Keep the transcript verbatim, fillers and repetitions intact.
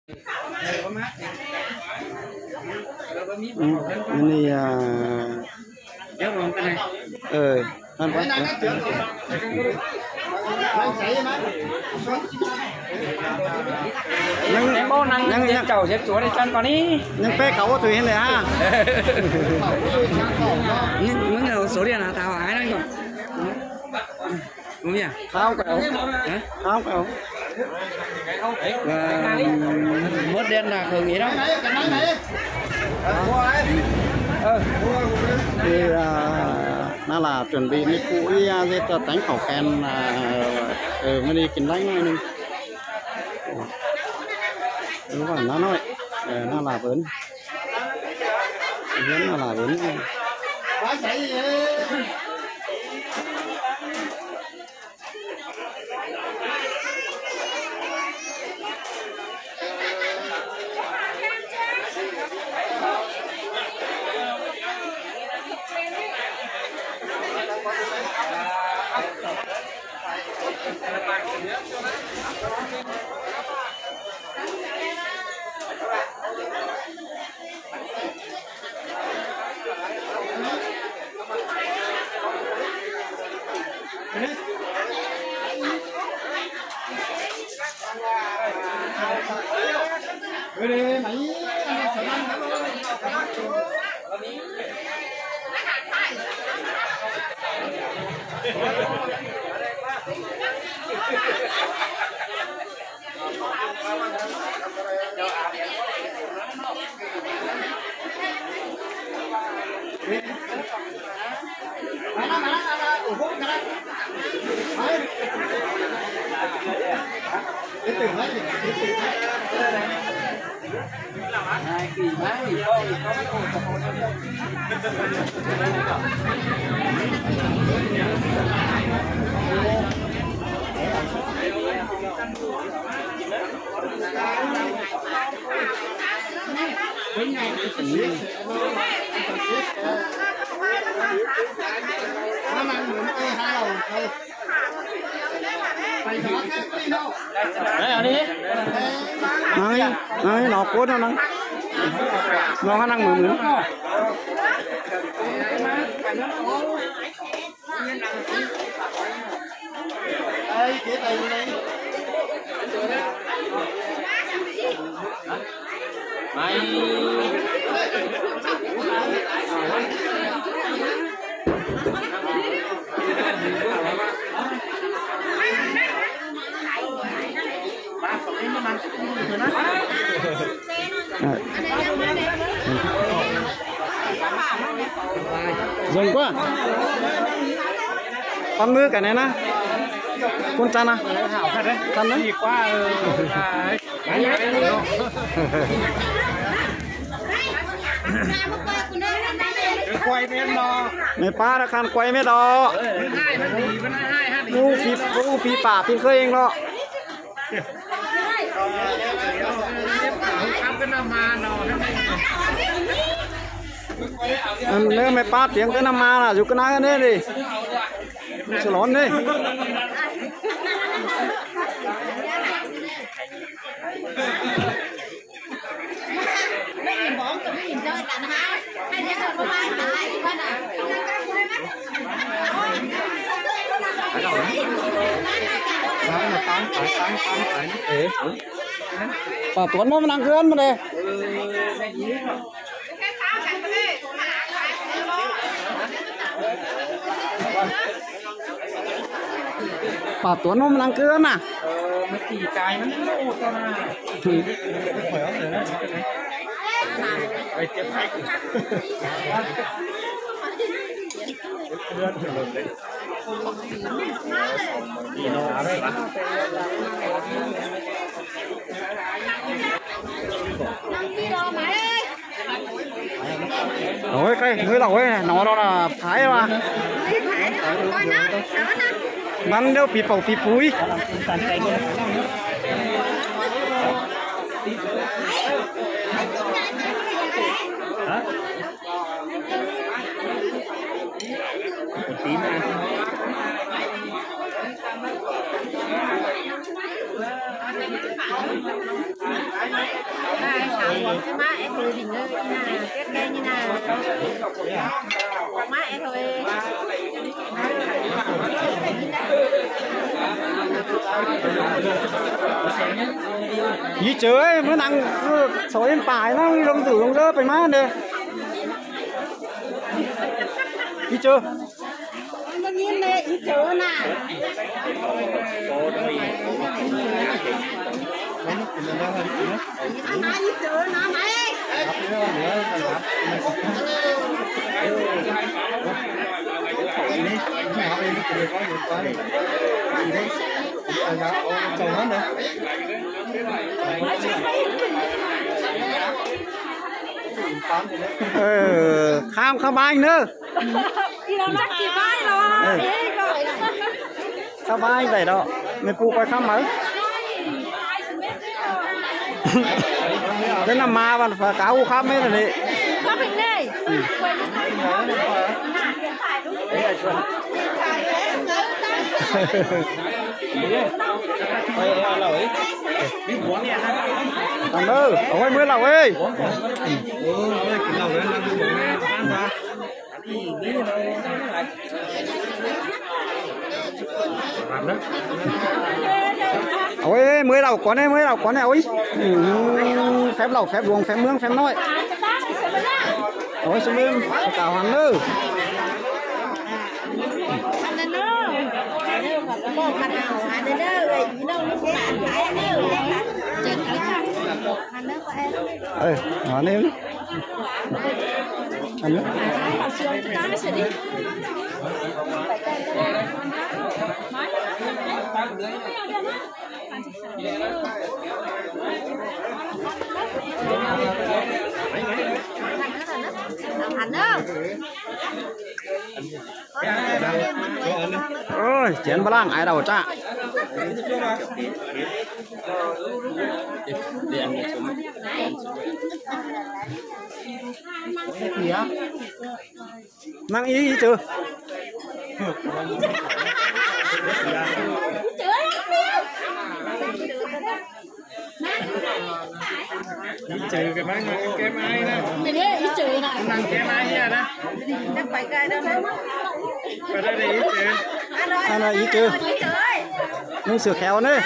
Ừ, cái này, à, ờ, ăn bác. Nhưng, nhưng, nhưng, nhưng bé cáu tui hên này ha. Nhưng, nhưng số điện là tao ai đang gọi. Đúng nhỉ? Kháo kéo. Hả? Kháo kéo. Và mốt đen là khởi nghĩa đó. Ờ. Thì, à, nó là chuẩn bị mấy củ ý, à, dệt cho tránh khẩu khen, à, ừ, mới đi kinh lãnh này. Đúng rồi, nó nói, ờ, nó là bướn. Bướn nó là bướn. Năng, năng, nó cốt nó năng. Nó khả năng mưn mưn. Dồn quá. Con mưa cái này nè. Con chăn à? Hảo thật đấy. Chăn đấy. Đi qua, ờ, là ấy. Quay bên nó. Mẹ pa đã khăn quay mẹ đó. Vẫn hai, vẫn đi, vẫn hai, hai đi. Ngu phi, ngu phi pả phi khơi eng đó. Ăn nữa mẹ pa tiếng cái năm ma là dù cái nắng đấy đi. Nó sẽ lón đi. Pả Tuấn nó năng cơn mà đây. Pả Tuấn nó năng cơn à? Ờ, nó tỉ cái nó út ra nè. Ôi, cái mới lẩu ấy, nó đó là Thái mà. Bắn đâu pì pẩu pì púi. Hả? Một tí nữa. Í Chớ ơi, ꞌmứa nẳng, ơ, sổ yên pải nẳng ꞌlống dú ꞌlống ꞌlớ pay ꞌmá đê. Í Chớ. Ơ, ꞌmá ꞌnhín đê, Í Chớ nả. Ơ, ꞌmá Í Chớ nả, ꞌmá ơi. Ơ, khám khám báu ꞌnớ. Chắc kỉ bái lo. Ơ. Khám báu đảy đó. ꞌMí pú ꞌcoi khám máư. Té ꞌnặm ꞌmá ꞌvặn phả cáo khám ꞌmí đảy. Khám ꞌmí đảy. Tăng đơ, au ꞌmới ꞌlạ ơi. Ôi, ꞌmới ꞌlạ cón ꞌnị, ꞌmới ꞌlạ cón ꞌnị, ôi. Ừ, phép ꞌlạ, phép ꞌluống, phép ꞌmướng, phép ꞌnọi. Ôi, sum ꞌmướng, cả hoàn ꞌnớ. Ê, hoàn ꞌnị. Ăn ꞌnớ. Ăn ꞌnớ. Ôi, chén ꞌva ꞌláng ai đaư ꞌchạ. Nẳng Í, Í Chớ. Í Chớ kẻ ꞌmá nẳng kem ai ꞌnớ. Cái đấy Í Chớ nè. Nẳng kem ai ꞌnớ. Cái đấy Í Chớ. Ăn ꞌnớ Í Chớ. ꞌNhung sửa khéo ꞌnớ.